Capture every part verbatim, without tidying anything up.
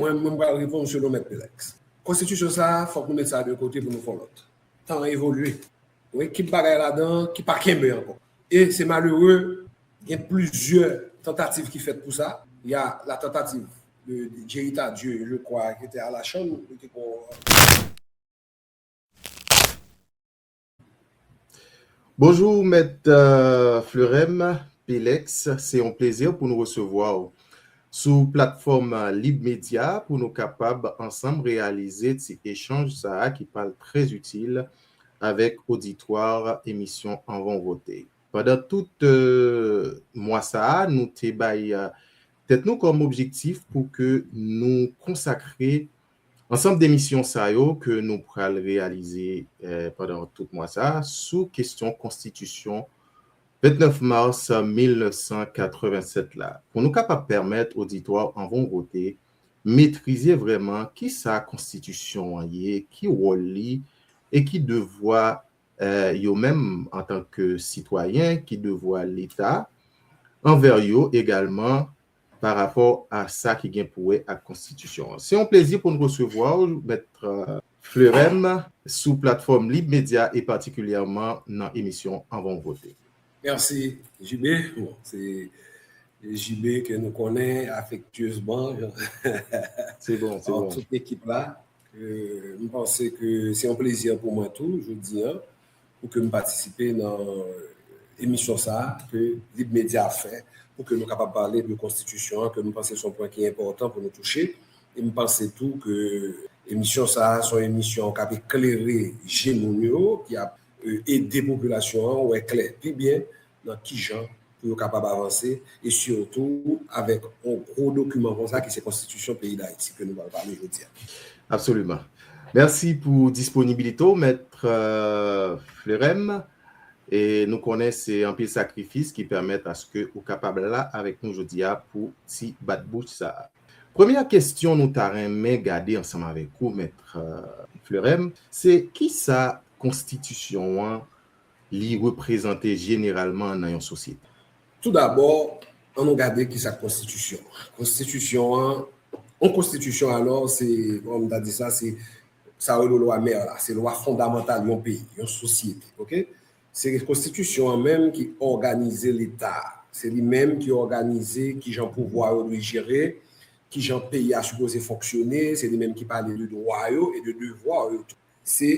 Mwen, mwen pral reponn selon Mèt Pelex. Konstitisyon sa a, fòk nou met sa de kote pou nou fè yon lòt. Tan an evolye. Wi, ki bagay ladan ki pa kenbe ankò. E se malere, gen plizyè tantativ ki fèt pou sa. Il y a la tentative de Jerry Tardieu, je crois, qui était à la Chambre, li te kon Bonjou, Mèt Fleurem Pelex. Se yon plezi pou nou resevwa w sou platfòm Lib Media pou nou kapab ansanm reyalize ti echanj sa a ki pral trè itil avèk oditwa emisyon Anvan w vote. Pandan tout mwa sa a, nou te bay tèt nou kòm objektif pou ke nou konsakre ansanm de emisyon sa yo ke nou pral reyalize pandan tout mwa sa a sou kesyon konstitisyon vennèf mas mil nèf san katrevennsèt la, pou nou kapab pèmèt oditwa Anvan w vote metrize vrèman kisa konstitisyon an ye, ki wòl li e ki devwa yo menm antanke sitwayen, ki devwa Leta anvè yo egalman pa rapò a sa ki gen pou wè ak konstitisyon an. Se yon plezi pou n resevwa w, Mèt Fleurem, sou platfòm Lib Media e patikilyèman nan emisyon Anvan w vote. Mèsi, J B. Bon, se J B ke nou konnen afektyezman. Se bon, se bon. Tout ekip la. M panse ke se yon plezi pou mwen tou, jodi a, pou ke m patisipe nan emisyon sa a ke Lib Media ap fè, pou ke nou kapab pale de konstitisyon an, ke m panse se yon pwen ki enpòtan pou nou touche. E m panse tou ke emisyon sa a se yon emisyon k ap eklere je moun yo, ki ap ede popilasyon an wè klè pi byen nan kijan pou yo kapab avanse, e sitou avèk yon gwo dokiman konsa ki se Konstitisyon peyi Dayiti ke nou pral pale jodi a. Absoliman. Mèsi pou disponibilite w, Mèt Fleurem. E nou konnen se anpil sakrifis ki pèmèt aske ou kapab la avèk nou jodi a pou ti bat bouch sa a. Premyè kesyon nou ta renmen gade ansanm avèk ou, Mèt Fleurem, se kisa konstitisyon an li reprezante jeneralman nan yon sosyete? Toudabò, ann nou gade kisa konstitisyon an. Konstitisyon an, yon konstitisyon alò, se, kòman m ta di sa, se sa yo rele lwa mè la, se lwa fondamantal yon peyi, yon sosyete, oke? Se konstitisyon an menm ki òganize Leta a, se li menm ki òganize kijan pouvwa yo dwe jere, kijan peyi a sipoze fonksyone, se li menm ki pale de dwa yo e de devwa yo tou. Se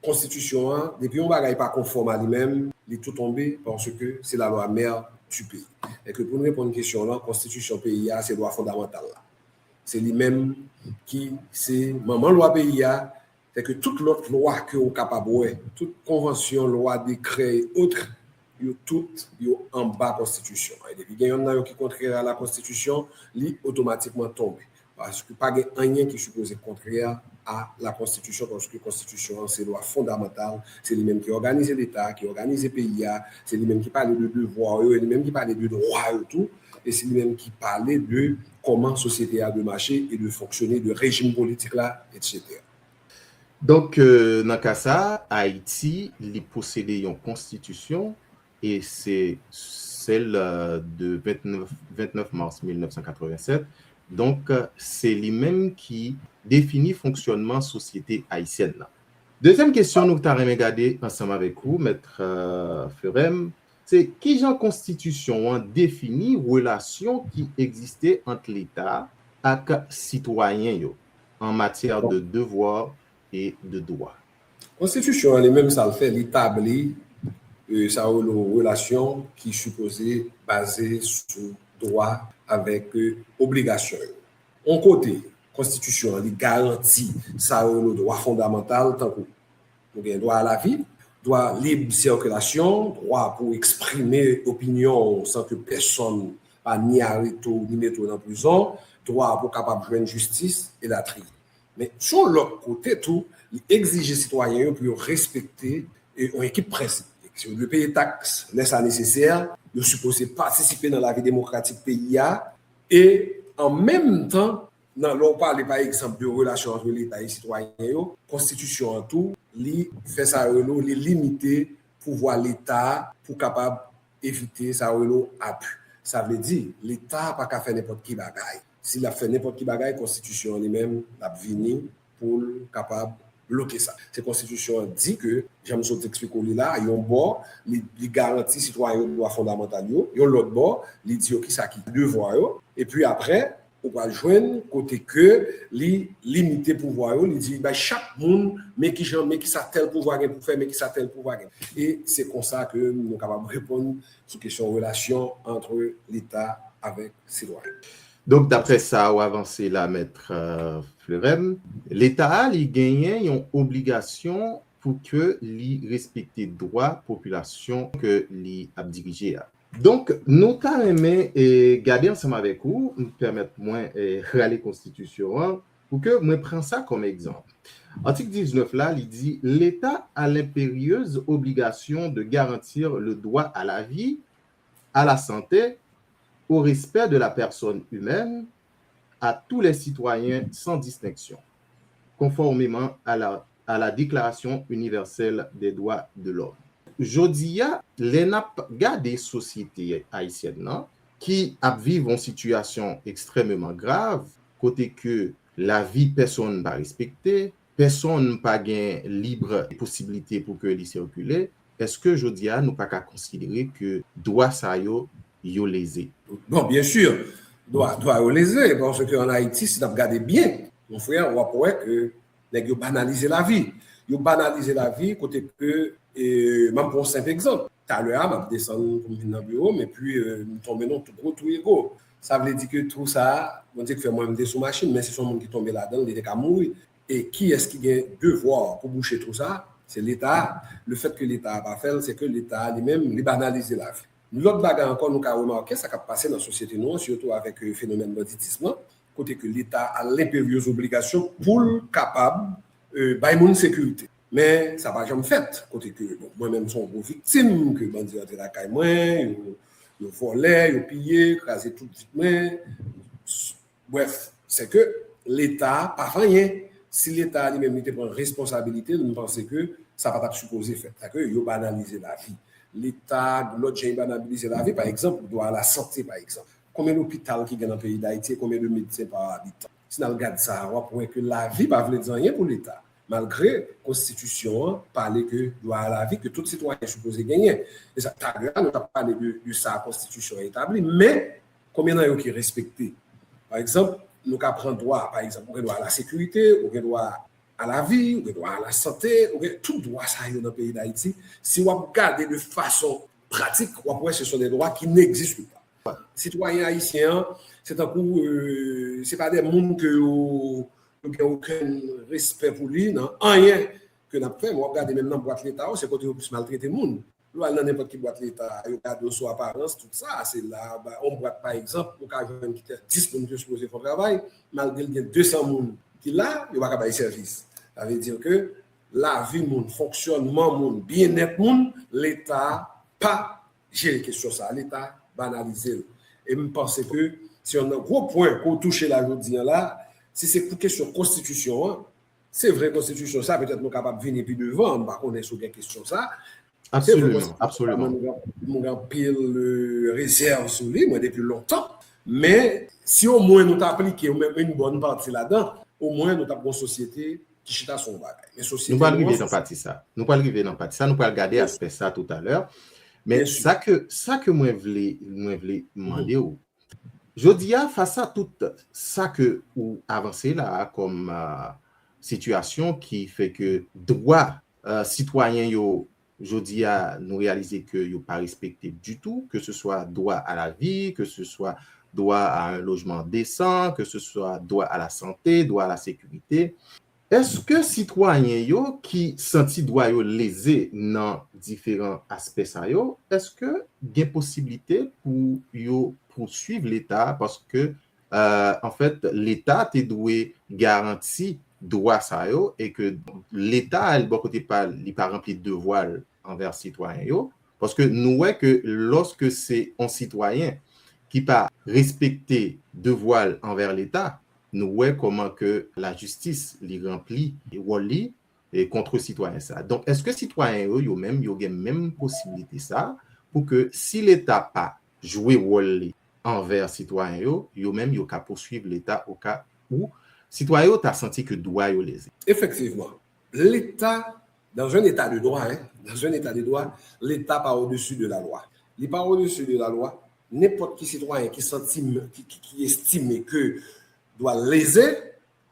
konstitisyon an, depi yon bagay pa konfòm a li menm, li tou tonbe, paske se la loi mère du pays. E ke pou n reponn kesyon w lan, konstitisyon peyi a se lwa fondamantal la. Se li menm ki se manman lwa peyi a, se ke tout lòt lwa ke w kapab wè, tout konvansyon, lwa, dekrè e otre, yo tout, yo anba konstitisyon an. E depi gen yonn nan yo ki kontrè a la konstitisyon, li otomatikman tonbe. Paske pa gen anyen ki sipoze kontrè a la konstitisyon, paske konstitisyon an se lwa fondamantal, se li menm ki òganize Leta, ki òganize peyi a, se li menm ki pale de devwa yo, e li menm ki pale de dwa yo tou, e se li menm ki pale de kòman sosyete a dwe mache e dwe fonksyone, de rejim politik la, etsetera. Donk, euh, nan ka sa, Ayiti, li posede yon konstitisyon, e se sèl, euh, de vennèf, vennèf mas mil nèf san katrevennsèt. Donk, se li menm ki defini fonksyònman sosyete ayisyèn nan. Dezyèm kesyon nou ta renmen gade ansanm avèk ou, Mèt, euh, Fleurem, se kijan konstitisyon an defini relasyon ki egziste ant Leta ak sitwayen yo an matyè de devwa e de dwa. Konstitisyon an li menm, sa l fè, li tabli, euh, sa yo rele relasyon ki sipoze baze sou dwa avèk, euh, obligasyon yo. Yon kote, konstitisyon an li garanti sa yo rele dwa fondamantal, tankou nou gen dwa a lavi, dwa lib sikilasyon, dwa pou eksprime opinyon w san ke pèsonn pa ni arete w ni mete w nan prizon, dwa pou kapab jwenn jistis, elatriye. Men, sou yon lòt kote tou, li egzije sitwayen yo pou yo respekte, e, yon ekip prensip. Yo dwe peye taks lè sa nesesè, yo sipoze patisipe nan lavi demokratik peyi a, e an menm tan, nan, lè w pale, pa egzanp, de relasyon ant Leta e sitwayen yo, konstitisyon an tou, li fè sa yo rele, li limite pouvwa Leta a pou kapab evite sa yo rele abi. Sa vle di, Leta a pa ka fè nenpòt ki bagay. Si l ap fè nenpòt ki bagay, konstitisyon an li menm, l ap vini pou l kapab bloke sa. Se konstitisyon an di ke, jan m sot eksplike w li la, yon bò, li, li garanti sitwayen yo dwa fondamantal yo, yon lòt bò, li di yo kisa ki devwa yo, epi apre, ou pral jwenn kote ke li limite pouvwa yo, li di bay chak moun, men ki jan, men kisa tèl pouvwa gen pou fè, men kisa tèl pouvwa gen. E se konsa ke nou kapab reponn sou kesyon relasyon ant Leta avèk sitwayen. Donk, daprè sa ou avanse la, Mèt Fleurem, Leta a li genyen yon obligasyon pou ke li respekte dwa popilasyon ke li ap dirije a. Donk, nou ta renmen gade ansanm avèk ou, pèmèt mwen rale konstitisyon an, pou ke mwen pran sa kòm egzanp. Atik diznèf la, li di, L'État a l'impérieuse obligation de garantir le droit à la vie, à la santé, au respect de la personne humaine, à tous les citoyens sans distinction, conformément à la, à la Déclaration universelle des droits de l'homme. Jodi a, lè n ap gade sosyete ayisyèn nan, ki ap viv yon sitiyasyon ekstrèmeman grav, kote ke lavi pèsonn pa respekte, pèsonn pa gen lib posiblite pou ke li sikile, èske jodi a nou pa ka konsidere ke dwa sa yo, yo leze? Bon, byen si, dwa, dwa yo leze, paske an Ayiti, si n ap gade byen, mon frè, w ap wè ke nèg yo banalize lavi. Yo banalize lavi kote ke, e, m ap pran yon senp egzanp. Talè a, m ap desann pou m vin nan biwo m, epi, e, m tonbe nan yon gwo twou ego. Sa vle di ke twou sa a, Bondye k fè mwen, m te sou machin, men si se yon moun ki tonbe ladan l, li te ka mouri. E kiyès ki gen devwa pou bouche twou sa a? Se Leta a. Lefètke Leta a pa fè l, se ke Leta a li menm, li banalize lavi. Lòt bagay ankò, nou ka remake sa k ap pase nan sosyete nou an, sitou avèk, e, fenomèn banditis lan, kote ke Leta a l'impérieuse obligation pou l kapab, e, bay moun sekirite. Men sa pa janm fèt, kote ke, bon, mwen menm se yon gwo viktim, ke bandi rantre lakay mwen, yo, yo vòlè, yo piye, kraze tout vit mwen. Brèf, se ke Leta a pa fè anyen. Si Leta a li menm li te pran responsabilite l, m panse ke sa pa t ap sipoze fèt. Sa ke yo banalize lavi. Leta, lòt jan yo banalize lavi, pa egzanp, dwa a la sante, pa egzanp. Konbyen lopital ki gen nan peyi Dayiti e konbyen de medsen pa abitan? Si n al gad sa, w ap wè ke lavi pa vle di anyen pou Leta. Malgre konstitisyon an pale ke dwa a lavi ke tout sitwayen sipoze genyen. E sa, talè a, nou t ap pale de, de sa konstitisyon an etabli, men konbyen nan yo ki respekte? Pa egzanp, nou ka pran dwa, pa egzanp, ou gen dwa a la sekirite, ou gen dwa a lavi, ou gen dwa a la sante, ou gen tout dwa sa yo nan peyi Dayiti. Si w ap gade de fason pratik, w ap wè se sont des droits qui n'existent pas. Sitwayen ayisyen an, se tankou, e, se pa de moun ke yo, yo gen okenn respè pou li nan anyen ke n ap fè, men w ap gade menm nan bwat Leta yo, se kote yo plis maltrete moun. Lè w al nan nenpòt ki bwat Leta, yo gade w sou aparans, tout sa, se la, ba, yon bwat, pa egzanp, ou ka jwenn ki te dis moun ki sipoze fè yon travay, malgre l gen de san moun ki la, yo pa ka bay sèvis. Sa vle di ke lavi moun, fonksyònman moun, byennèt moun, Leta pa jere kesyon sa, Leta banalize l. E m panse ke se youn nan gwo pwen ke w touche la jodi a la, si se pou kesyon konstitisyon an, se vre konstitisyon sa, petèt nou kapab vini pi devan, m pa konnen si w gen kesyon sa. Absoliman, absoliman. Mwen gen anpil, e, rezèv sou li, mwen depi lontan. Men, si omwen nou ta aplike yon bòn pati ladan, omwen nou t ap gen yon sosyete ki chita sou yon bagay. Men sosyete nou an, Nou pral rive nan pati sa. Nou pral rive nan pati sa. Nou pral gade aspè sa toutalè. Men sa ke, sa ke mwen vle, mwen vle mande w, jodi a, fas a tout sa ke ou avanse la a kòm, e, sitiyasyon ki fè ke dwa, e, sitwayen yo, jodi a, nou reyalize ke yo pa respekte ditou, ke se swa dwa a la vi, ke se swa dwa a yon lojman desan, ke se swa dwa a la sante, dwa a la sekirite. Èske sitwayen yo ki santi dwa yo leze nan diferan aspè sa yo, èske gen posiblite pou yo pouswiv Leta a paske, e, anfèt, Leta te dwe garanti dwa sa yo e ke Leta a, li bò kote pa l, li pa ranpli devwa l anvè sitwayen yo? Paske nou wè ke lòske se yon sitwayen ki pa respekte devwa l anvè Leta, nou wè kòman ke lajistis li ranpli wòl li e kont sitwayen sa. Donk, èske sitwayen yo, yo menm, yo gen menm posiblite sa pou ke si Leta pa jwe wòl li anvè sitwayen yo, yo menm yo ka pouswiv Leta oka ou sitwayen yo ta santi ke dwa yo leze. Effectivement, l'État, dans un état de droit, hein, dans un état de droit, l'État pa odesi de la lwa. Li pa odesi de la lwa. Nenpòt ki sitwayen ki santi, ki, ki, ki estime ke dwa leze,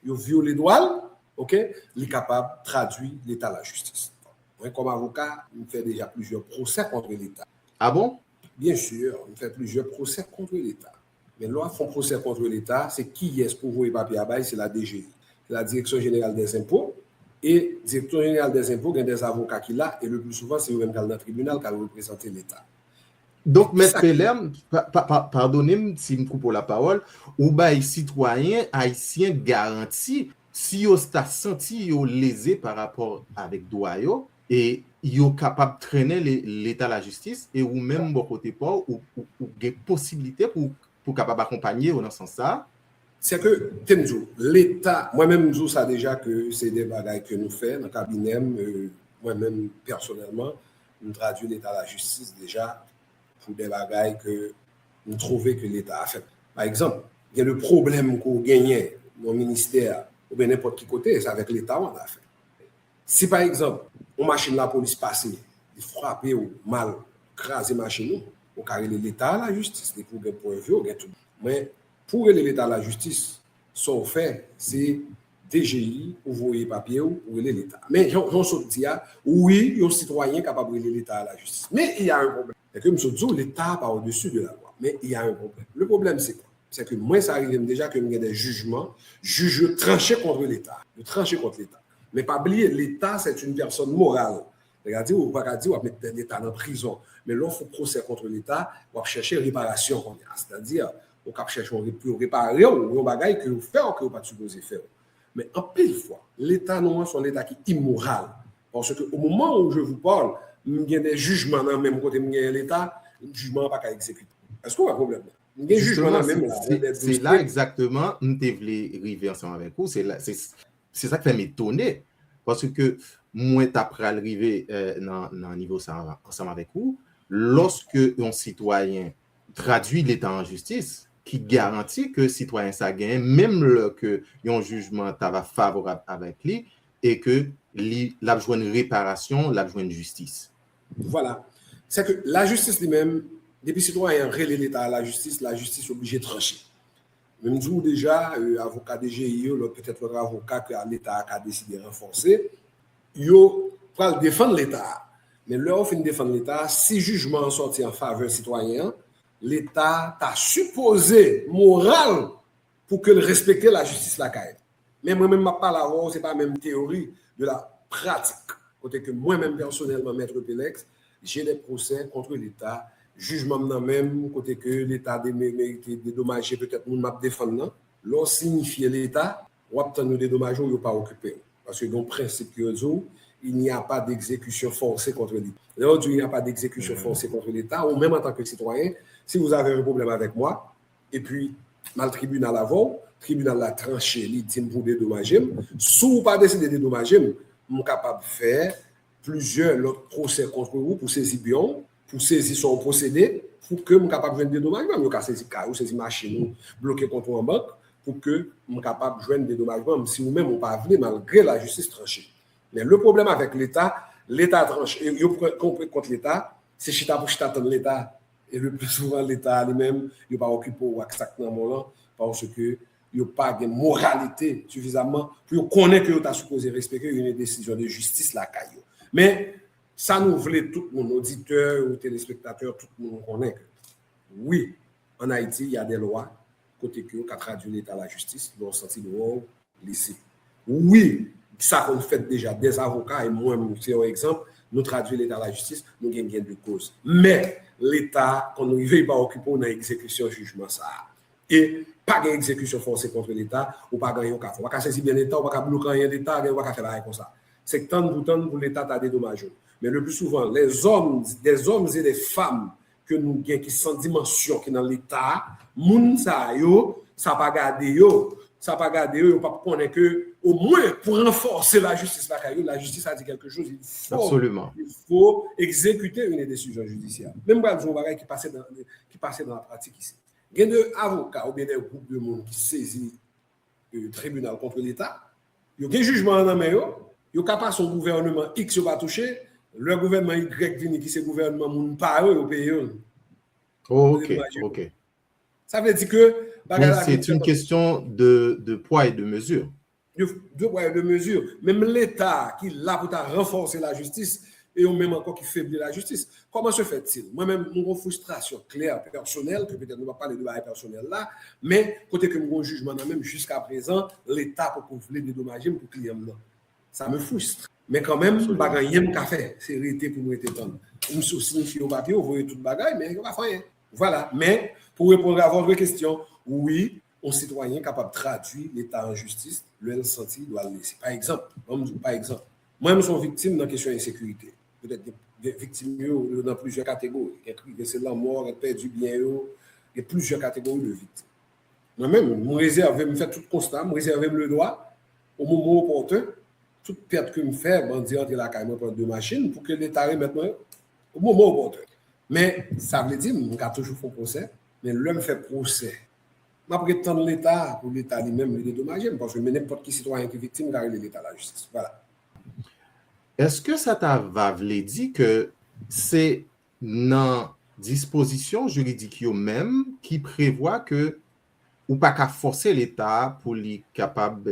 yo vyole dwa l, ok, li kapab tradui Leta lajistis. Mwen, kòm avoka, m fè deja plizyè pwosè kont Leta. Ah bon? Byen si, m fè plizyè pwosè kont Leta. Men lè w ap fè yon pwosè kont Leta, se kiyès pou voye papye a bay? Se la D G I, se la Direction Générale des Impôts. E Direksyon Jeneral dèzenpo gen dè avoka ki la, e le pli souvan, se yo menm k al nan tribinal, k al reprezante Leta. Donk, Mèt Peler, pa, pa, pa, padone m si m koupe w lapawòl, ou bay sitwayen ayisyen garanti, si yo ta santi yo leze pa rapò avèk dwa yo, e yo kapab trennen le, Leta lajistis, e ou menm bò kote pa w, ou, ou, ou gen posiblite pou, pou kapab akonpanye yo nan sans sa a. Se ke, te m di w, Leta, mwen menm m di w sa deja ke se de bagay ke nou fè nan kabinè m, euh, mwen menm pèsonèlman, m tradui Leta lajistis deja pou de bagay ke m twouve ke Leta a fè. Pa egzanp, gen de pwoblèm ke w genyen nan ministè oubyen nenpòt ki kote, se avèk Leta w an afè. Si pa egzanp, yon machin lapolis pase, li frape w mal, kraze machin ou, ou ka rele Leta lajistis, depi w gen prèv yo, w gen tout. Men, pou w rele Leta lajistis, sa w fè, se D G I, ou voye papye w, ou rele Leta. Men, jan, jan w sot di a, wi, yon sitwayen kapab rele Leta lajistis. Men, il y a un problème. Se ke m sot di w, Leta pa odesi de la lwa. Men, il y a un problème. Le problème, c'est quoi? Se ke mwen, sa rive m deja ke m gen de jijman, jij yo tranche kont Leta. Yo tranche kont Leta. Men pa bliye, Leta, c'est une personne morale. Sètadi, ou pa ka di w ap met Leta nan prizon. Men lè w fè pwosè kont Leta, w ap chèche reparasyon kounye a. Sètadi, ou k ap chèche yon re-, pou yo repare w, yon bagay ke yo fè w ke yo pa t sipoze fè w. Men anpil fwa, Leta nou an se yon Leta ki imoral. Paske au moment où je vous parle, m gen de jijman nan men m kote m genyen Leta, jijman an pa ka egzekite. Èske w wè pwoblèm nan? M gen jijman nan men m la. Se la egzakteman m te vle rive ansanm avèk ou. Se la, se, se sa k fè m etone. Paske mwen ta pral rive, euh, nan, nan nivo sa a ansanm avèk ou. Lòske yon sitwayen tradui Leta an jistis, ki garanti ke sitwayen sa genyen, menm lè ke yon jijman ta va favorab avèk li, e ke li, l ap jwenn reparasyon, l ap jwenn jistis. Vwala. Se ke lajistis li menm, depi sitwayen an rele Leta a lajistis, lajistis oblije tranche. Men m di w deja, euh, avoka D G I yo, lòt, petèt lòt avoka ke Leta a ka deside ranfòse, yo pral defann Leta a. Men lè yo fin defann Leta a, si jijman an sòti an favè sitwayen an, Leta ta sipoze moral pou ke l respekte lajistis lakay li. Men mwen menm m ap pale avè w, se pa menm teyori de la pratik. Kote ke mwen menm pèsonèlman, Mèt Pelex, j'ai des procès contre l'État, jijman m nan men m, kote ke Leta de-, merite dedomaje petèt moun m ap defann nan. Lè w siyifye Leta, w ap tann yo dedomaje w, yo pa okipe w. Paske gen yon prensip ke yo di w, il n'y a pas d'exécution forcée contre l'État. Lè yo di w, il n'y a pas d'exécution forcée contre l'État, ou menm antanke sitwayen, si vous avez un problème avec moi, epi m al tribinal avè w, tribinal la tranche, li di m pou dedomaje m. Si w pa deside dedomaje m, m kapab fè plizyè lòt pwosè kont ou pou sezi byen w, pou sezi sa w posede, pou ke m kapab jwenn dedomajman m. Yo ka sezi kay ou, sezi machin ou, bloke kont ou an bank, pou ke m kapab jwenn dedomajman m. Si ou menm ou pa vle, malgre lajistis tranche. Men le pwoblèm avèk Leta, Leta tranche, yo pran kont Leta, se chita pou chita tann Leta. E le pli souvan, Leta a li menm, yo pa okipe w ak sa k nan men w lan, paske yo pa gen moralite sifizaman pou yo konnen ke yo ta sipoze respekte yon desizyon de jistis lakay yo. Men, sa nou vle tout moun, oditè ou telespektatè, tout moun konnen ke, wi, an Ayiti, y a des lois, kote ke yo ka tradui Leta lajistis, lè w santi dwa w leze. Wi, sa konn fèt deja, dè avoka, e mwen, se yon egzanp, nou tradui Leta lajistis, nou gen gen de koz. Men, Leta konn rive, li pa okipe w nan egzekisyon jijman sa a. E pa gen egzekisyon fòse kont Leta, ou pa gen anyen ou ka fè. Ou pa ka sezi byen Leta, ou pa ka bloke anyen Leta, ou pa ka fè bagay konsa. Se tann pou tann pou Leta ta dedomaje w. Men le pli souvan, les hommes, des hommes et des femmes ke nou gen ki san dimansyon ki nan Leta a, moun sa yo, sa pa gade yo, sa pa gade yo, yo p ap konnen ke omwen pou ranfòse lajistis lakay yo, lajistis a di quelque chose, il faut, Absolument. il faut exécuter une décision judiciaire. Men m pral di yon bagay ki pase nan, ki pase nan la pratik isi. Gen de avoka oubyen de gwoup de moun ki sezi tribinal kont Leta, yo gen jijman an nan men yo, yo ka pase yon gouvènman X yo pa touche, lè gouvènman Y vini ki se gouvènman moun pa yo, yo peye yo. Oh, ok, ok. Sa vle di ke bagay la vin fèt. C'est une question de, de poids et de mesure. De, de poids et de mesure. Menm Leta ki la pou ta ranfòse lajistis, e yo menm ankò ki febli lajistis. Comment se fait-il? Mwen menm, mwen gon fristrasyon klè, pèsonèl, ke petèt nou pa pale de bagay pèsonèl la, men kote ke mwen gon jijman nan men m, jiska prezan, Leta poko vle dedomaje m pou kliyan m nan. Sa me frustre. Men kanmenm, m pa gen anyen m ka fè. Se rete pou mwen rete tann. M sou sinifye yo papye, yo voye tout bagay, men yo pa fè anyen. Vwala. Men, pou reponn a vòtre kesyon, wi, yon sitwayen kapab tradui Leta an jistis lè l santi l dwe lese. Pa egzanp, ban m di w pa egzanp, mwen menm se yon viktim nan kesyon ensekirite. Petèt gen, gen viktim yo, yo nan plizyè kategori. Gen kriye, se lanmò, gen pèdi byen yo, gen plizyè kategori de viktim. Mwen menm, m rezève, m fè tout konsta, m rezève m ledwa, o moman opòten, tout pèt ke m fè, bandi antre lakay mwen pran de machin pou ke Leta remèt mwen yo, o moman opòten. Men, sa vle di, m ka toujou fè pwosè, men lè m fè pwosè, m ap ret tann Leta pou Leta li menm li dedomaje m, paske men nenpòt ki sitwayen ki viktim ka rele Leta lajistis. Vwala. Èske sa ta va vle di ke se nan dispozisyon jiridik yo menm ki prevwa ke ou pa ka fòse Leta pou li kapab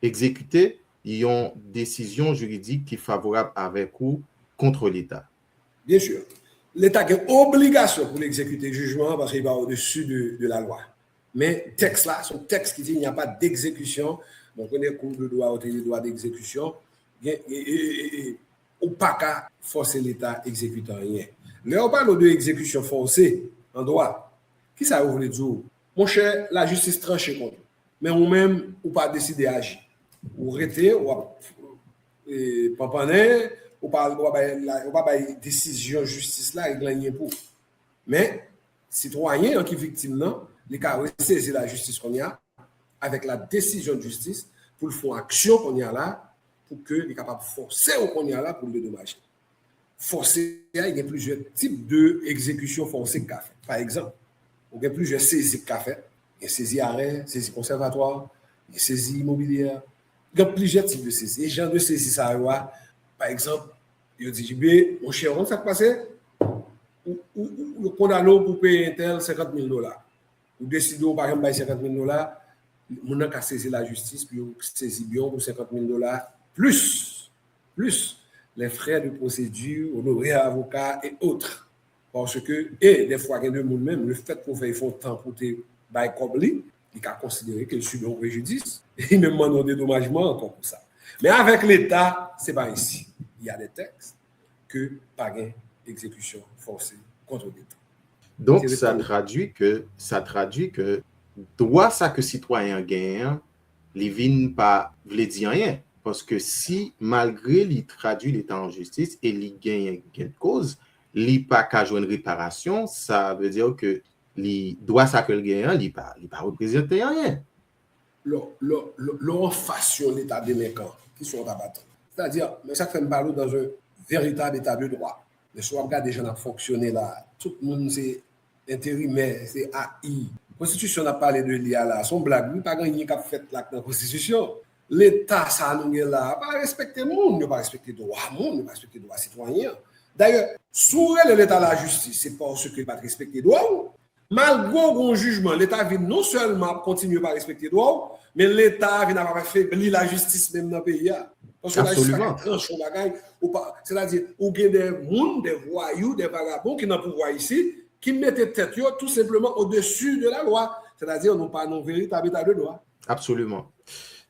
egzekite yon desizyon jiridik ki favorab avèk ou kont Leta? Bien sûr. Leta gen obligasyon pou l egzekite jijman an paske li pa odesi de, de la lwa. Men tèks la, se yon tèks ki di il n'y a pas d'exécution. Bon, konnen kou de dwa, ou te gen dwa d'exécution. Gen, e, e, e, e, ou pa ka fòse Leta egzekite anyen. Lè yo pale de egzekisyon fòse an dwa, kisa yo vle di w? Monchè, lajistis tranche kont ou. Men ou menm, ou pa deside aji. Ou rete, w ap e, panpannen, ou pa, ou pa bay, ou pa bay desizyon jistis la regle anyen pou ou. Men, sitwayen an ki viktim nan, li ka resezi lajistis kounye a, avèk la desizyon de jistis, pou l fè yon aksyon kounye a la, pou ke li kapab fòse w kounye a la pou l dedomaje. Fòse a, gen plizyè tip de egzekisyon fòse k ka fèt. Pa egzanp, ou gen plizyè sezi k ka fèt. Gen sezi arè, sezi konsèvatwa, gen sezi imobilyè. Gen plizyè tip de sezi. E jan de sezi sa yo a, pa egzanp, yo di, Jibe, monchè, ou konn sa k pase? Ou, ou, ou, yo kondane w pou peye entèl senkant mil dola. Ou deside ou pa janm bay senkant mil dola, moun nan ka sezi lajistis pou yo sezi byen w pou senkant mil dola, plis, plis les frais de procédure, honoraires avocats et autres. Paske, e, dèfwa gen de moun menm, lefèt ke w fè efò tan pou te bay kòb li, li ka konsidere ke l sibi yon prejidis, e li menm mande yon dedomajman ankò pou sa. Men avèk Leta, se pa ensi. Il y a des textes ke pa gen egzekisyon fòse kont Leta. Donk, sa tradui ke, sa tradui ke dwa sa ke sitwayen an genyen an, li vin pa vle di anyen. Paske si, malgre li tradui Leta an jistis e li genyen gèdkoz, li pa ka jwenn reparasyon, sa vle di ke li, dwa sa ke l genyen an, li pa, li pa reprezante anyen. Lè, lè, lè, lè w anfas yon Leta delenkan, ki sa w ta ba tann? Sètadi, men sa k fè m pale w dans un véritable état de droit. Men si w ap gade jan n ap fonksyone la, tout moun se enterimè, se A I. Konstitisyon n ap pale de li a la, se yon blag, wi, pa gen anyen k ap fèt la k nan konstitisyon. Leta sa a nou gen la a pa respekte moun, yo pa respekte dwa moun, yo pa respekte dwa sitwayen an. Dayè, si w rele Leta lajistis, se paske li pa t respekte dwa w. Malgre w gen yon jijman, Leta vin non sèlman ap kontinye pa respekte dwa w, men Leta vin ap afebli lajistis menm nan peyi a. Paske lajistis pa ka tranche yon bagay, ou pa, sètadi, ou gen de moun, de vwayou, de vagabon ki nan pouvwa isit, ki mete tèt yo tou senpleman odesi de la lwa. Sètadi, nou pa nan veritab eta de dwa. Absoliman.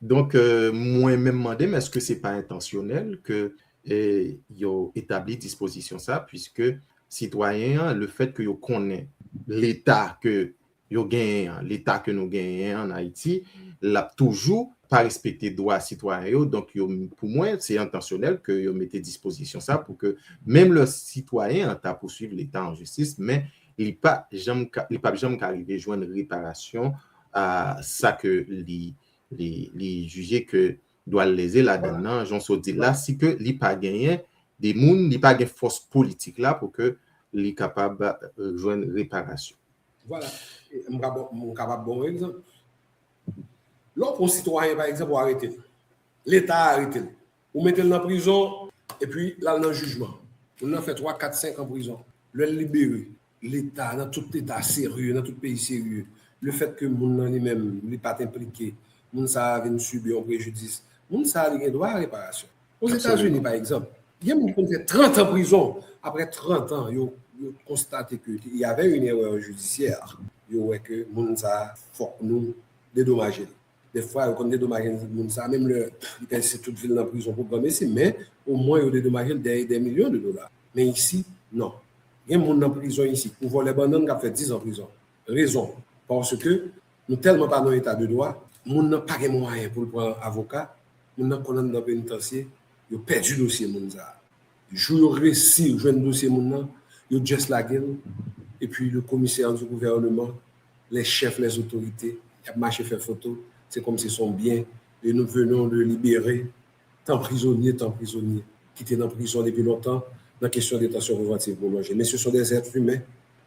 Donk, euh, mwen menm mande m, èske se pa entansyonèl ke, eh, yo etabli dispozisyon sa, piske sitwayen an, lefèt ke yo konnen Leta ke yo genyen an, Leta ke nou genyen an Ayiti, l ap toujou pa respekte dwa sitwayen yo. Donk, yo, pou mwen, se entansyonèl ke yo mete dispozisyon sa pou ke menm lè sitwayen an ta pouswiv Leta an jistis, men li pa janm ka, li p ap janm ka rive jwenn reparasyon a sa ke li, li, li jije ke dwa l leze ladann nan, jan w sot di l la, si ke li pa genyen de moun, li pa gen fòs politik la pou ke li kapab, euh, jwenn reparasyon. Vwala. M kapab ba w yon egzanp. Lè w pran yon sitwayen, pa egzanp, ou arete l. Leta arete l. Ou mete l nan prizon, epi l al nan jijman. Moun nan fè twa, kat, senk an prizon. Lè l libere, Leta, nan tout Leta serye, nan tout peyi serye, lefètke moun nan li menm, li pa t enplike, moun sa a vin sibi yon prejidis, moun sa a li gen dwa a reparasyon. Ozetazini, pa egzanp, gen moun ki konn fè trant an prizon. Apre trant an, yo, yo konstate ke y avait une erreur judiciaire. Yo wè ke moun sa a, fòk nou dedomaje l. Dèfwa, yo konn dedomaje moun sa a, menm lè li pèse tout vi l nan prizon pou granmesi, men omwen yo dedomaje l dè, dè milyon de dola. Men isi, non. Gen moun nan prizon isi, pou vòlè bannann k ap fè diz an prizon. Rezon, paske nou tèlman pa nan eta de dwa, moun nan pa gen mwayen pou l pran avoka, moun nan konn anndan penitansye, yo pèdi dosye moun sa a. Jou yo resi jwenn dosye moun nan, yo just lage l, epi le commissaire du gouvernement, les chefs, les autorités, y ap mache fè foto, se kòmsi se yon byen, et nous venons de libérer tant prisonnier, tant prisonnier, ki te nan prizon depi lontan, nan kesyon detansyon prevantiv pwolonje. Men se son des êtres humains,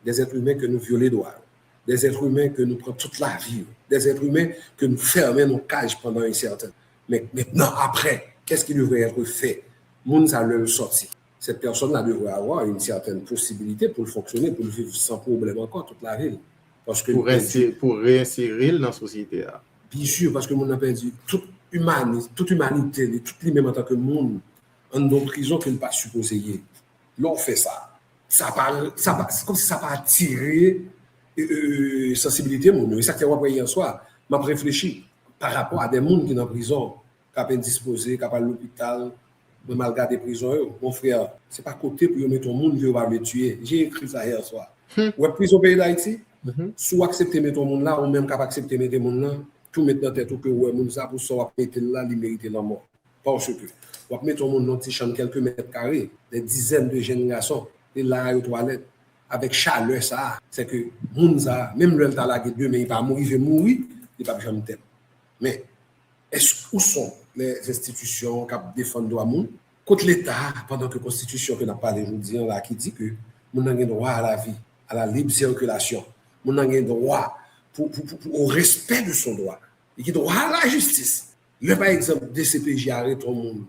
des êtres humains ke nou vyole dwa yo, des êtres humains ke nou pran tout lavi yo, des êtres humains ke nou fèmen nan kay pandan yon sèten. Men mentnan, apre, qu'est-ce qui devrait être fait? Moun sa, lè l sòti, cette personne-là devrait avoir une certaine possibilité pou l fonksyone, pou l viv san pwoblèm ankò tout lavi l. Paske pou reyensere l nan sosyete a. Byen si, paske moun nan pèdi tout imani, tout imanite li, tout li menm antanke moun, anndan prizon ke l pa sipoze ye. Lè w fè sa, sa pa, sa pa, se kòmsi sa pa atire e, e, sansibilite moun yo. E sa k fè w ap wè yè swa, m ap reflechi pa rapò a de moun ki nan prizon, k ap endispoze, k ap al lopital. Mwen m al gade prizon yo. Mon frè, se pa kote pou yo mete yon moun ke yo pa vle tiye. J'ai écrit ça hier soir. Ou wè prizon peyi Dayiti, si w aksepte mete yon moun la, ou menm k ap aksepte mete moun nan, tou met nan tèt ou ke ou wè moun sa pou sa w ap mete l la, li merite lanmò. Paske w ap mete yon moun nan ti chanm kèlke mèt kare, des dizaines de jeunes garçons, e la yo twalèt, avèk chalè sa a, se ke moun sa a, menm lè l ta lage demen, li pa mou-, rive mouri, li p ap janm tèt. Men, est-ce, où sont les institutions k ap defann dwa moun? Kot Leta a, pandan ke konstitisyon ke n ap pale jodi an la ki di ke moun nan gen dwa a la vi, a la lib sirkilasyon, moun nan gen dwa pou, pou, pou, pou, au respect de son droit, li gen dwa a la jistis. Lè, pa egzanp, D C P J arete yon moun,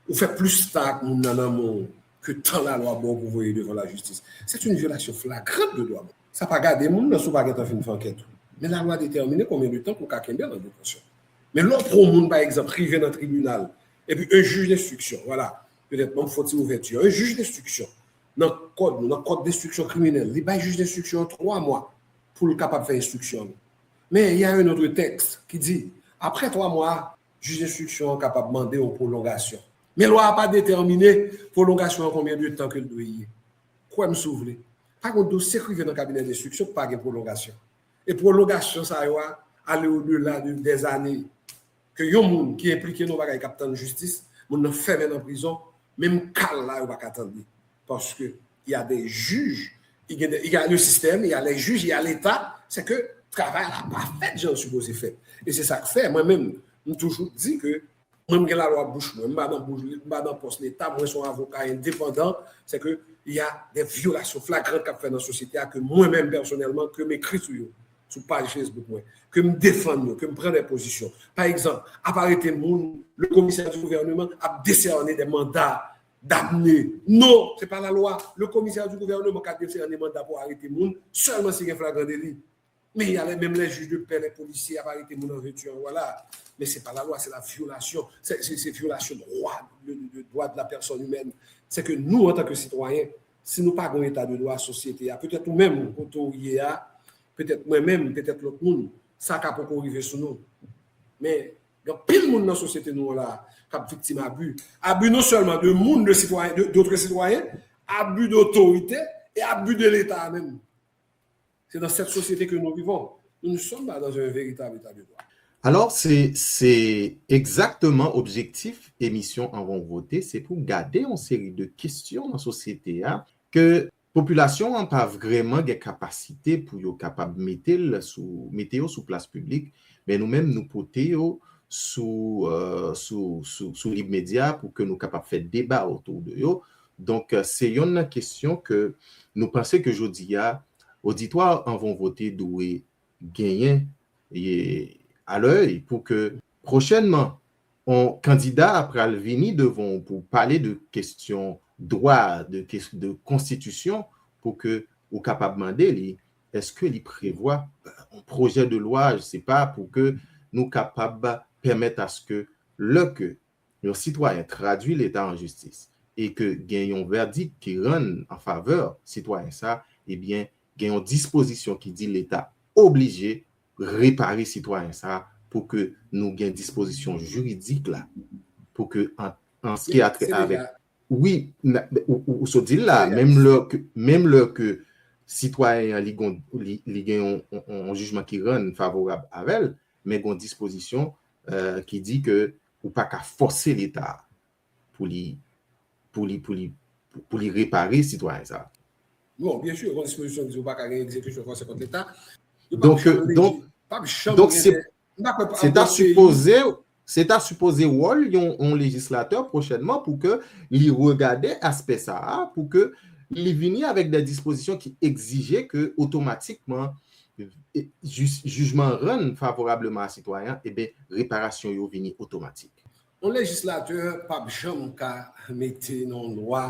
ou fè plis tan ak moun nan nan men w ke tan lalwa ba w pou voye devan lajistis. C'est une violation flagrante de dwa moun. Sa pa gade moun nan si w pa gentan fin fè ankèt ou. Men lalwa detèmine konbyen de tan pou w ka kenbe l an detansyon. Men lè w pran yon moun, pa egzanp, rive nan tribinal, epi un juge d'instruction, vwala, petèt m ap fè yon ti ouvèti, un juge d'instruction, nan kòd nou, nan kòd denstriksyon kriminèl, li bay jij denstriksyon an twa mwa pou l kapab fè enstriksyon li. Men, il y a un autre texte qui dit, après trois mois, jij denstriksyon an kapab mande yon pwolongasyon. Men lwa a pa detèmine pwolongasyon an konbyen de tan ke l dwe ye. Kwè m si w vle. Pa gen yon dosye k rive nan kabinè denstriksyon k pa gen pwolongasyon. E pwolongasyon sa yo a ale odela de dèzane ke yon moun ki enplike nan yon bagay k ap tann jistis, moun nan fèmen nan prizon, menm ka l la yo pa ka tande. Paske y a des juges, y a, y a le système, y a les juges, y a l'État, se ke travay la pa fèt jan l sipoze fèt. E se sa k fè, mwen menm, m toujou di ke mwen, m gen lalwa bouch mwen, m pa nan bouch, m pa nan pòs Leta, mwen se yon avoka endepandan, se ke y a des violations flagrantes k ap fèt nan sosyete a ke mwen menm pèsonèlman, ke m ekri sou yo, sou paj Facebook mwen, ke m defann yo, ke m pran de pozisyon. Pa egzanp, ap arete moun, le commissaire du gouvernement ap desène de manda damne. Non, se pa lalwa. Le commissaire du gouvernement ka desène manda pou arete moun sèlman si gen flagran deli. Men y a les, menm les juges de paix, les policiers ap arete moun an vètu an lwa la. Men se pa lalwa, se la violation. Se, se, se violation dwa, de, de, de droit de la personne humaine. Se ke nou, antanke sitwayen, si nou pa gen yon eta de dwa, sosyete a, petèt ou menm, kote w ye a, petèt mwen menm, petèt lòt moun, sa ka poko rive sou nou. Men, gen anpil moun nan sosyete nou an la k ap viktim abi. Abi non sèlman de moun, de sitwayen, de, d'autres citoyens, abi de otorite e abi de Leta a menm. C'est dans cette société que nous vivons. Nous ne sommes pas dans un véritable état de droit. Alò, se, se egzakteman objektif emisyon Anvan w Vote, se pou gade yon seri de kesyon nan sosyete a ke popilasyon an pa vrèman gen kapasite pou yo kapab mete l sou, mete yo sou plas piblik, men nou menm nou pote yo sou, euh, sou, sou, sou Lib Medya pou ke nou kapab fè deba otou de yo. Donk, euh, se yonn nan kesyon ke nou panse ke jodi a, oditwa anvan w vote dwe genyen alè pou ke pwochènman yon kandida pral vini devan w pou pale de kesyon dwa, de, de konstitisyon, pou ke ou kapab mande li, èske li prevwa yon pwojè de lwa, je sais pas, pou ke nou kapab pèmèt aske lè ke yon sitwayen tradui Leta an jistis e ke gen yon vèdik ki rann an favè sitwayen sa, ebyen, gen yon dispozisyon ki di Leta oblije repare sitwayen sa pou ke nou gen dispozisyon jiridik la, pou ke an, an ce qui a trait avec, wi, ou, ou, ou sot di l la, menm lè ke, menm lè ke sitwayen an li, li gen yon, yon, yon jijman ki rann favorab avè l, men gen yon dispozisyon, euh, ki di ke ou pa ka fòse Leta pou li, pou li, pou li, pou li repare sitwayen sa. Non, byen si, gen dispozisyon ki di ou pa ka gen egzekisyon fòse kont Leta. Donk, donk, donk se, se ta sipoze, se ta sipoze wòl yon, yon lejislatè pwochènman pou ke li regade aspè sa a, pou ke li vini avèk de dispozisyon ki egzije ke otomatikman jij, jijman rann favorableman a sitwayen, ebyen, reparasyon yo vini otomatik. Yon lejislatè p ap janm ka mete nan yon lwa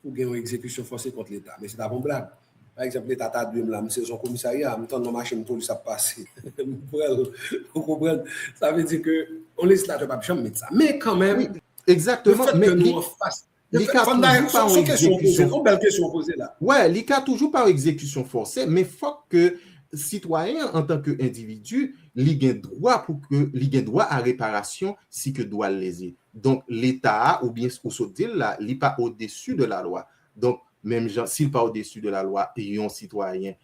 pou gen yon egzekisyon fòse kont Leta. Men se t ap yon blag. Pa egzanp, Leta ta dwe m la, m sezi yon komisarya, m tann yon machin polis ap pase. M pran l, ou konprann? Sa vle di ke yon lejislatè p ap janm met sa. Men kanmenm, egzakteman, men li, li ka toujou pa yon egzekisyon. Yon bèl kesyon poze la. Wè, li ka toujou pa yon egzekisyon fòse, men fòk ke sitwayen an, antanke endividi, li gen dwa pou ke, li gen dwa a reparasyon si ke dwa l leze. Donk, Leta a, oubyen ou sot di l la, li pa au-dessus de la loi. Donk, menm jan, si l pa au-dessus de la loi, yon sitwayen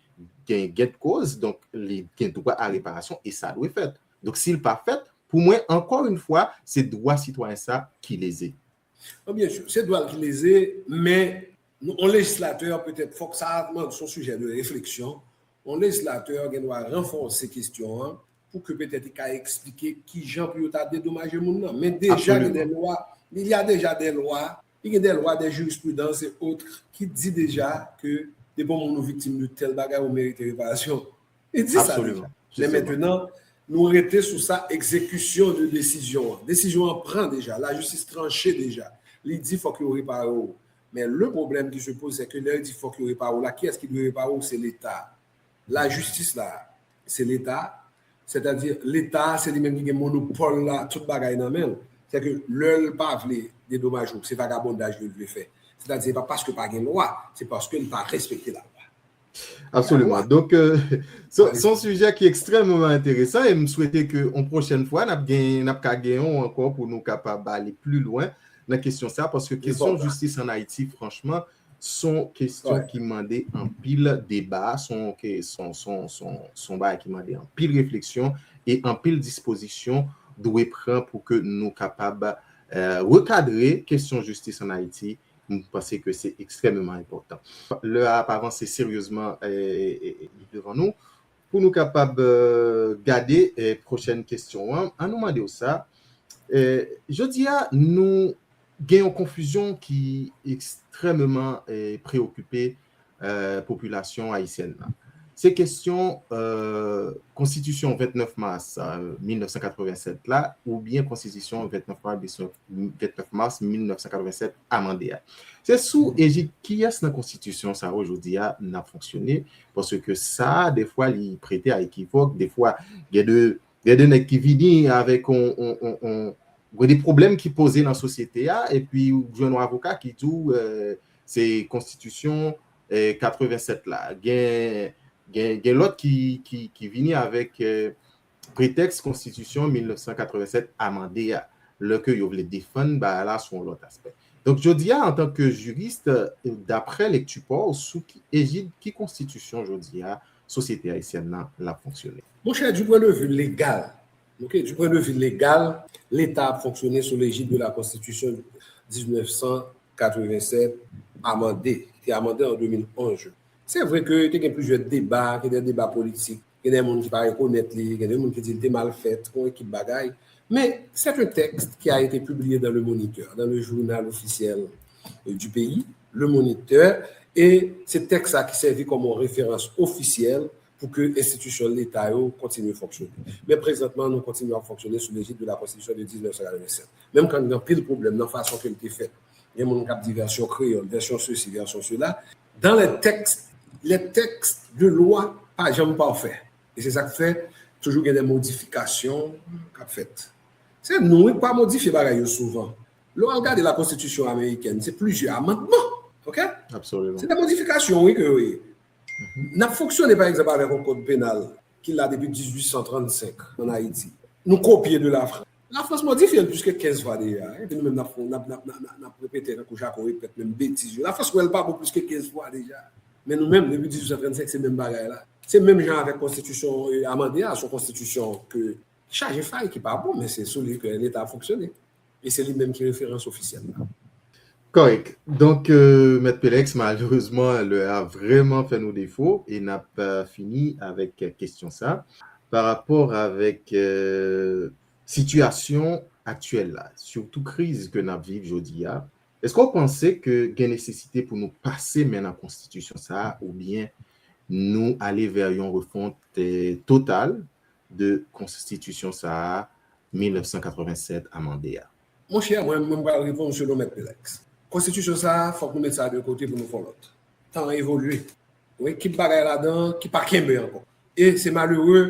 gen gèt koz, donk, li gen dwa a reparasyon e sa dwe fèt. Donk, si l pa fèt, pou mwen, ankò yon fwa, se dwa sitwayen sa ki leze. Bon, byen si, se dwa l ki leze, men yon lejislatè, petèt, fòk sa, se yon sijè de refleksyon. Yon lejislatè gen dwa ranfòse kesyon an, pou ke petèt li ka eksplike kijan pou yo ta dedomaje moun nan. Men deja gen de lwa, il y a déjà des lois, li gen de lwa, de jirisprudans e ot ki di deja ke depi yon moun ou viktim de tèl bagay ou merite reparasyon. Li di sa deja. Men mentenan, nou rete sou sa, egzekisyon de desizyon an. Desizyon an pran deja, lajistis tranche deja. Li di fòk yo repare w. Men le problème qui se pose, c'est que lè yo di fòk yo repare w la, kiyès ki dwe repare w? Se Leta. Lajistis la, se Leta. Sètadi, Leta, se li menm ki gen monopòl la, tout bagay nan men l. Sèke lè l pa vle dedomaje w, se vagabondaj li vle fè. Sètadi, se pa paske pa gen lwa, se paske li pa respekte lalwa. Absoliman. Donk, se yon sijè ki ekstrèmeman enteresan e m swete ke yon pwochèn fwa, n ap gen, n ap ka gen yon ankò pou nou kapab ale pli lwen nan kesyon sa, paske kesyon jistis ann Ayiti, franchman, se yon kesyon ki mande anpil deba, se yon bagay ki mande anpil refleksyon e anpil dispozisyon dwe pran pou ke nou kapab rekadre kesyon jistis ann Ayiti. M panse ke se ekstrèmeman enpòtan. Lè a ap avanse seryezman, li devan nou. Pou nou kapab gade pwochèn kesyon an, ann nou mande w sa. Jodi a, nou gen yon konfizyon ki ekstrèmeman preokipe popilasyon ayisyèn nan. Se kesyon konstitisyon vennèf mas mil nèf san katrevennsèt la oubyen konstitisyon vennèf mas mil nèf san katrevennsèt amande a. Se sou ejid kiyès nan konstitisyon sa yo jodi a n ap fonksyone? Paske sa, defwa, li prete a ekivòk. Defwa, gen de, gen de nèg ki vini avèk on, on, on, on, gen de pwoblèm ki poze nan sosyete a, epi ou jwenn yon avoka ki di w, se konstitisyon katrevennsèt la. Gen, gen, gen lòt ki, ki, ki vini avèk pretèks konstitisyon mil nèf san katrevennsèt amande a, lè ke yo vle defann bagay la sou yon lòt aspè. Donk, jodi a, antanke jiris, daprè lekti pa w, sou ki ejid, ki konstitisyon jodi a sosyete ayisyèn nan l ap fonksyone? Monchè, du point de vue légal, ok, du point de vue légal, Leta ap fonksyone sou lejid de la Constitution mil nèf san katrevennsèt amande, ki te amande an de mil onz. Se vre ke te gen plizyè deba, gen de deba politik, gen de moun ki pa rekonèt li, gen de moun ki di l te mal fèt, yon ekip bagay. Mais c'est un texte qui a été publié dans Le Moniteur, dans le journal officiel du pays, Le Moniteur, E se tèks sa ki sèvi kòm yon referans ofisyèl pou ke enstitisyon Leta yo kontinye fonksyone. Men prezantman, nou kontinye ap fonksyone sou lejid de la Constitution de mil nèf san katrevennsèt. Menm kan gen anpil pwoblèm nan fason ke l te fèt. Gen moun k ap di vèsyon kreyòl, vèsyon sesi, vèsyon sela. Dan lè tèks, lè tèks de lwa pa janm pafè. E se sa k fè toujou gen de modifikasyon k ap fèt. Se nou wi k pa modifye bagay yo souvan. Lè w al gade la konstitisyon amerikèn, se plizyè amandman, oke? Absoliman. Se de modifikasyon wi ke yo ye. N ap fonksyone pa egzanp avèk yon kòd penal ki la depi dizuit san trannsenk ann Ayiti. Nou kopye de Lafrans. Lafrans modifye l plis ke kenz fwa deja. Epi nou menm n ap, n ap, n ap, n ap, n ap repete tankou Jako repèt menm betiz yo. Lafrans wè l pa bon plis ke kenz fwa deja. Men nou menm, depi dizuit san trannsenk, se menm bagay la. Se menm jan avèk konstitisyon e, amande a, se yon konstitisyon ke chaje fay, ki pa bon, men se sou li ke Leta ap fonksyone. E se li menm ki referans ofisyèl la. Kòrèk. Donk, euh, Mèt Pelex, malerezman, lè a vrèman fè nou defo e n ap euh, fini avèk kesyon sa. Pa rapò avèk euh, sitiyasyon aktyèl la, sitou kriz ke n ap viv jodi a, èske w panse ke gen nesesite pou nou pase men nan konstitisyon sa a oubyen nou ale vè yon refont euh, total de konstitisyon sa a mil nèf san katrevennsèt amande a? Monchè, mwen, mwen pral reponn selon Mèt Pelex. Konstitisyon sa a, fòk nou met sa de kote pou nou fè yon lòt. Tan an evolye. Yon ekip bagay ladan ki pa kenbe ankò. E se malere,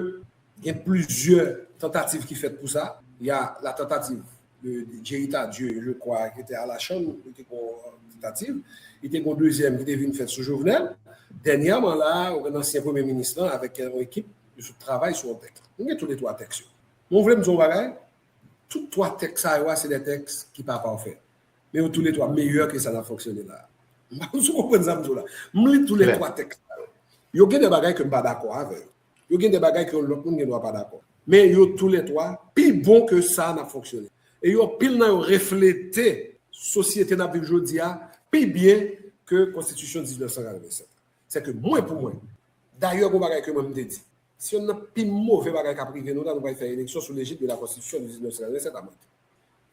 gen plizyè tantativ ki fèt pou sa. Y a la tantativ de, de Jerry Tardieu, je crois, ki te a la Chanm, li te gon tantativ. Li te gon dezyèm ki te vin fèt sou Jovenel. Dènyèman la, ou gen ansyen premye minis lan avèk yon ekip, yo sot travay sou yon tèks. Nou gen tou le twa tèks yo. Men w vle m di w yon bagay? Tout twa tèks sa yo a, se de tèks ki pa pafè. Men yo tou le twa meyè ke sa n ap fonksyone la. M pa konn si w konprann sa m di w la. M li tou le twa tèks sa yo. Yo gen de bagay ke m pa dakò avè yo. Yo gen de bagay ke yon lòt moun gen dwa pa dakò. Men yo tou le twa pi bon ke sa n ap fonksyone. E yo anpil nan yo reflete sosyete n ap viv jodi a pi byen ke konstitisyon diznèf san katrevennsèt. Se ke mwen, pou mwen, dayè, gon bagay ke mwen m te di. Se youn nan pi move bagay k ap rive nou la, nou pral fè eleksyon sou lejid de la konstitisyon de diznèf san katrevennsèt amande.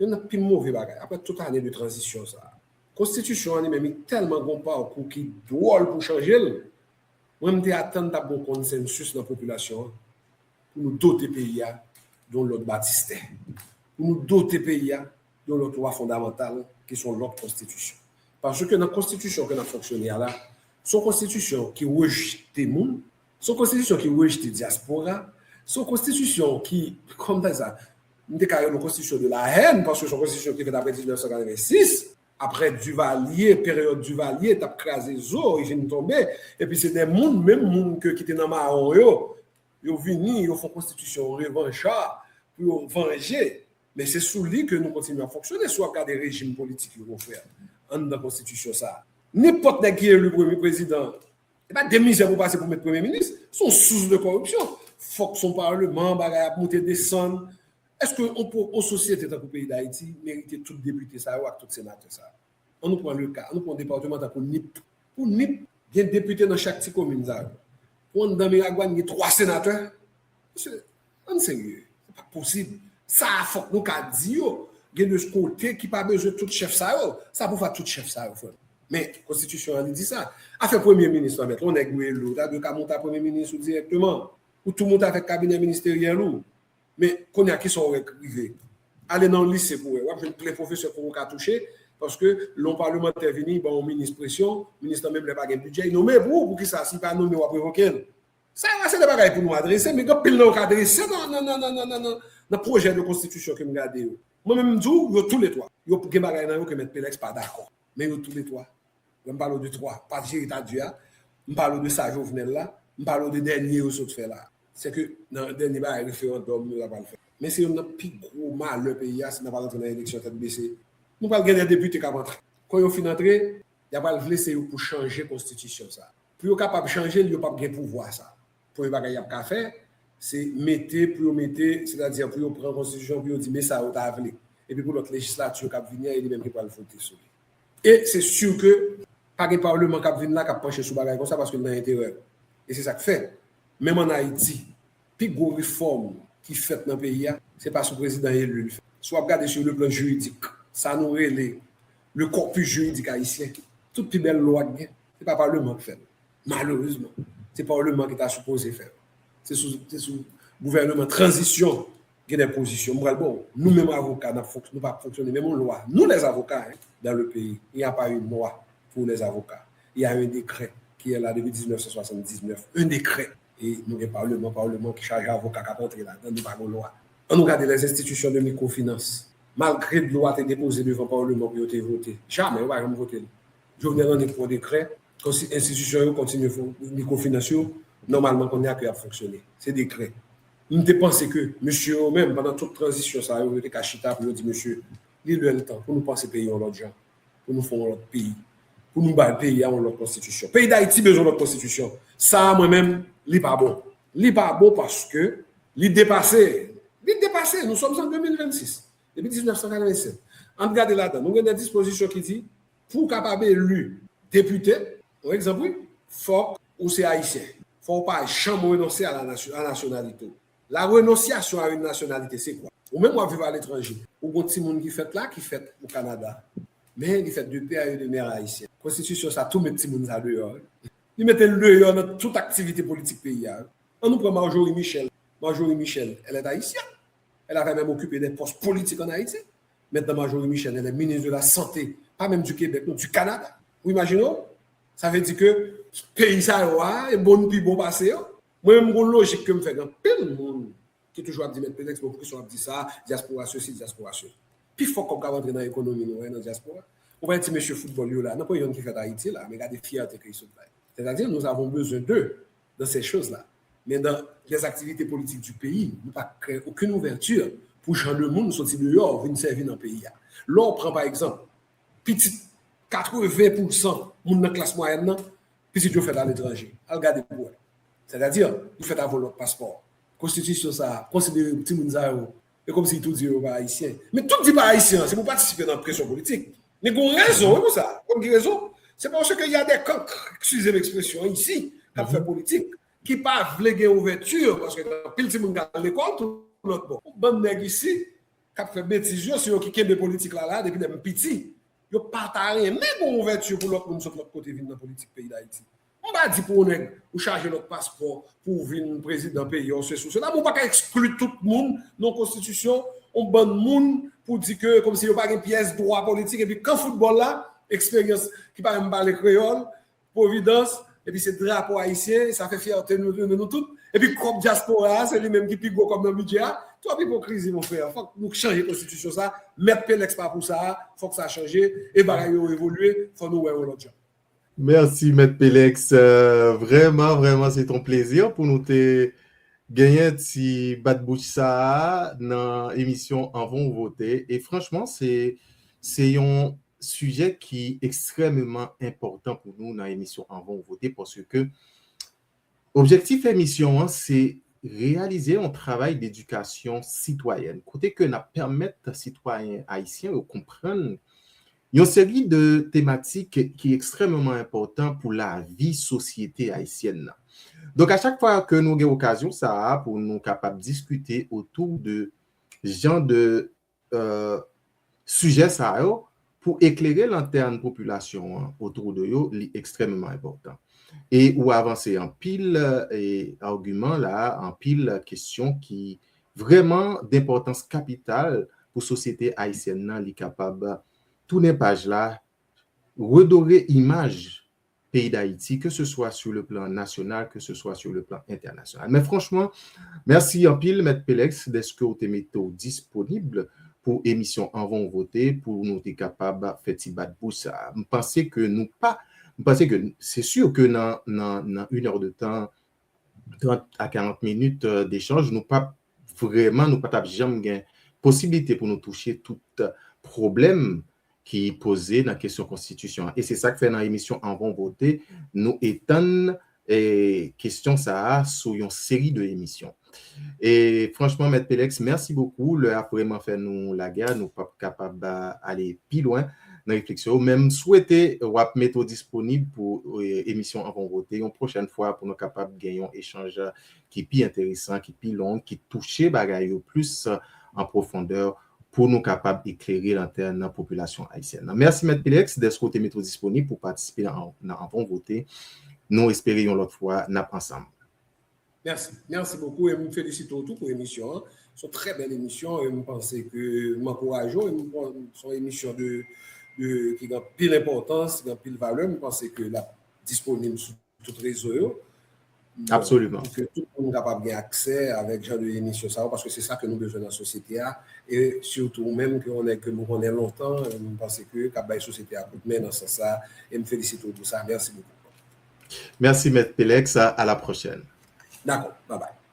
Youn nan pi move bagay, apre tout ane de tranzisyon sa a. Konstitisyon an li menm, li tèlman gon pakou ki dwòl pou chanje l. Mwen, m te atann t ap gon konsensis nan popilasyon an pou nou dote peyi a de yon lòt batistè. Pou nou dote peyi a de yon lòt lwa fondamantal, ki se yon lòt konstitisyon. Paske nan konstitisyon ke n ap fonksyone a la, se yon konstitisyon ki rejte moun, se yon konstitisyon ki rejte dyaspora, se yon konstitisyon ki, kòm sa, m te ka rele yon konstitisyon de la hèn, paske se yon konstitisyon ki fèt apre diznèf san katrevensis, apre Duvalier, peryòd Duvalier, t ap kraze zo, li vin tonbe, epi se de moun, menm moun ke, ki te nan mawon yo, yo vini, yo fè yon konstitisyon revancha pou yo vanje. Men se sou li ke nou kontinye ap fonksyone. Si w ap gade rejim politik yo, mon frè, anndan konstitisyon sa a, nenpòt nèg ki eli premye prezidan, e pa de mizè pou pase pou met premye minis. Se yon sous de kòripsyon. Fòk se yon palman, bagay ap moute desann. Èske yon po-, yon sosyete tankou peyi Dayiti merite tout depite sa yo ak tout senatè sa yo? Ann nou pran le ka, ann nou pran yon depatman tankou Nip. Pou Nip, gen depite nan chak ti komin sa yo. Pou anndan Miragwàn, gen twa senatè. Mesye, ann serye. Se pa posib. Sa a fòk nou ka di yo. Gen de kote ki pa bezwen tout chèf sa yo. Sa pou fè tout chèf sa yo, frè m. Men, konstitisyon an li di sa. Afè premye minis lan, mèt, yon nèg ou eli, ou ta dwe ka moute a premye minis ou dirèkteman. Ou tou moute avèk kabinè ministeryèl ou. Men, kounye a, kisa w wè k rive? Ale nan yon lise pou w wè. W ap jwenn plen pwofesè pou w ka touche, paske lè yon palmantè vini, li ban yon minis presyon, minis lan menm lè pa gen bidjè, li nonmen pou ou. Poukisa? Si li pa nonmen, w ap revoke l. Sa yo a se de bagay pou nou adrese, men gen anpil nan yo k adrese nan, nan, nan pwojè de konstitisyon ke m gade yo. Mwen menm, m di w, yo tou le twa. Yo gen bagay nan yo ke Mèt Pelex pa dakò. Men yo tou le twa. Lè m pale w de twa, pa Jerry Tardieu a, m pale w de sa Jovenel la, m pale w de dènye yo sot fè la. Se ke nan dènye bagay referandòm yo ta pral fè. Men se youn nan pi gwo malè peyi a si n ta pral antre nan eleksyon tèt bese. Nou pral gen de depite k ap antre. Kon yo fin antre, y a pral vle se yo pou chanje konstitisyon sa. Pou yo kapab chanje l, yo p ap gen pouvwa sa. Premye bagay y ap ka fè, se mete, pou yo mete, sètadi pou yo pran konstitisyon, pou yo di, men sa yo ta vle. Epi pou lòt lejislati k ap vini an, e li menm ki pral vote sou li. E se si ke pa gen palman k ap vin la k ap panche sou bagay konsa paske l nan enterè yo. E se sa k fè, menm ann Ayiti, pi gwo refòm ki fèt nan peyi a, se pa sou prezidan eli l fèt. Si w ap gade sur le plan juridique, sa nou rele le corpus juridique haïtien, tout pi bèl lwa k gen, Se pa palman k fè l. Malerezman, se palman ki ta sipoze fè l. Se sou, se sou gouvènman tranzisyon gen de pozisyon. Mwen pral bon, nou menm avoka, n ap fonk-, nou pa fonksyone menm yon lwa. Nous les avocats, hein, dans le pays, il n'y a pas une loi pour les avocats. Il y a un décret qui est là depuis dix-neuf cent soixante-dix-neuf, un décret. E nou gen palman, palman ki chaje avoka k ap antre ladan, nou pa gen lwa. An nou gade les institutions de microfinance. Malgre lwa te depoze devan palman pou yo te vote, jamè yo pa janm vote l. Jovenel annik pran dekrè, konsi-, enstitisyon yo kontinye fon-, mikrofinans yo, nòmalman kounye a ke y ap fonksyone. Se dekrè. M te panse ke mesye yo menm, pandan tout tranzisyon sa yo, yo te ka chita pou yo di, mesye, li lè l tan pou nou panse peyi yon lòt jan, pou nou fè yon lòt peyi, pou nou bay peyi a yon lòt konstitisyon. Peyi Dayiti bezwen yon lòt konstitisyon. Sa a, mwen menm, li pa bon. Li pa bon paske li depase. Li depase. Nous sommes en deux mille vingt-six. Depi dix-neuf cent quatre-vingt-sept. Ann gade ladan. Nou gen de dispozisyon ki di, pou w kapab eli depite, yon egzanp, wi, fòk ou se ayisyen. Fò w pa janm renonse a la nasyon-, a nasyonalite w. La renonciation à une nationalité, c'est quoi? Ou menm w ap viv aletranje. Ou gon timoun ki fèt la, ki fèt o Kanada. Men li fèt de pè e de mè ayisyen. Konstitisyon sa tou met timoun sa deyò, wi. Li mete l deyò nan tout aktivite politik peyi a, wi. An nou pran Marjorie Michel. Marjorie Michel, elle est haïtienne. Elle avait même occupé des postes politiques en Haïti. Maintenant, Marjorie Michel, elle est ministre de la Santé, pas même du Québec, non, du Canada. Ou imajine w? Sa vle di ke peyi sa yo a, e bon pi bon pase yo. Mwen menm, gon lojik ke m fè gen anpil moun ki toujou ap di, Mèt Pelex, bon, poukisa w ap di sa, dyaspora sesi, dyaspora sela. Pi fò kòb k ap antre nan ekonomi nou an nan dyaspora. Ou pa ti mesye foutbòl yo la, nan pwen yonn ki fèt Ayiti la, men gade fyète ke y sot bay. Sètadi, nous avons besoin d'eux dans ces choses-là. Men dans les activités politiques du pays, nou pa kreye okenn ouvèti pou jan de moun soti deyò vin sèvi nan peyi a. Lè w pran, pa egzanp, pitit katreven pousan moun nan klas mwayèn nan, pitit yo fèt aletranje. Al gade pou wè. Sètadi, yo fèt avè lòt paspò. Konstitisyon sa a konsidere timoun sa yo, e kòmsi tou di yo pa ayisyen. Men tout di pa ayisyen an, se pou patisipe nan presyon politik. Men gon rezon, wi, pou sa. Konn ki rezon? Se paske y a des cancres, excusez l'expression, ici, k ap fè politik, ki pa vle gen ouvèti, paske gen anpil timoun k al lekòl tou lòt bò. Yon bann nèg isi k ap fè betiz yo, se yo ki kenbe politik la la depi lè m piti. Yo pa ta renmen gon ouvèti pou lòt moun sot lòt kote vin nan politik peyi Dayiti. M pa di pou yon nèg ou chaje lòt paspò pou w vin prezidan peyi a, ou sesi, ou sela, men ou pa ka ekskli tout moun nan konstitisyon, yon bann moun pou di ke kòmsi yo pa gen pyès dwa politik, epi kan foutbòl la, eksperyans ki pa menm pale kreyòl, Providence, epi se drapo ayisyen, sa fè fyète nou, nou, nou tout. Epi kòb dyaspora a, se li menm ki pi gwo kòb nan bidjè a. Twòp ipokrizi, mon frè. Fòk nou chanje konstitisyon sa. Mèt Pelex pa pou sa. Fòk sa chanje. E bagay yo evolye. Fò nou wè yon lòt jan. Mèsi, Mèt Pelex. Euh, vrèman, vrèman, se yon plezi pou nou te genyen ti bat bouch sa a nan emisyon Anvan w Vote. E franchman, se, se yon sijè ki ekstrèmeman enpòtan pou nou nan emisyon Anvan w Vote, paske objektif emisyon an, se reyalize yon travay dedikasyon sitwayèn, kote ke n ap pèmèt sitwayen ayisyen yo konprann yon seri de tematik ki ekstrèmeman enpòtan pou lavi sosyete ayisyèn nan. Donk, a chak fwa ke nou gen okazyon sa a pou nou kapab diskite otou de jan de euh, sijè sa yo pou eklere lantèn popilasyon an otou de yo, li ekstrèmeman enpòtan. E ou avanse anpil, e, agiman la, anpil kesyon ki vrèman denpòtans kapital pou sosyete ayisyèn nan, li kapab tounen paj la, redore imaj peyi Dayiti, ke se swa sou le plan nasyonal, ke se swa sou le plan entènasyonal. Men franchman, mèsi anpil, Mèt Pelex, dèske w te mete w disponib pou emisyon Anvan w Vote, pou nou te kapab fè ti bat bouch sa a. M panse ke nou pa, m panse ke se si ke nan, nan, nan une heure de temps, trant a karant minit, euh, dechanj, nou p ap vrèman, nou pa t ap janm gen posiblite pou nou touche tout pwoblèm ki poze nan kesyon konstitisyon an. E se sa k fè nan emisyon Anvan w Vote, nou etann, e, kesyon sa a sou yon seri de emisyon. E franchman, Mèt Pelex, mèsi bokou. Lè a vrèman fè nou lagè, nou p ap kapab, a, ale pi lwen nan refleksyon yo. Men m swete w ap mete w disponib pou, e, emisyon Anvan w Vote yon pwochèn fwa pou nou kapab gen yon echanj ki pi enteresan, ki pi long, ki touche bagay yo plis an pwofondè pou nou kapab eklere lantèn nan popilasyon ayisyèn nan. Mèsi, Mèt Pelex, dèske w te mete w disponib pou patisipe nan, nan avan vote. Nou espere yon lòt fwa, n ap ansanm. Mèsi. Mèsi bokou e m felisite w tou pou emisyon an. Se yon trè bèl emisyon e m panse ke m ankouraje w. E m pran, se yon emisyon de, de, ki gen anpil enpòtans, ki gen anpil valè. M panse ke l ap disponib sou tout rezo yo. Absoliman. Pou ke tout moun kapab gen aksè avèk jan de emisyon sa yo, paske se sa ke nou bezwen nan sosyete a. E sitou ou menm, ke yon nèg ke nou konnen lontan, e m panse ke k ap bay sosyete a kout men nan sans sa. E m felisite w pou sa. Mèsi bokou. Mèsi, Mèt Pelex. À la prochaine. Dakò. Bye bye.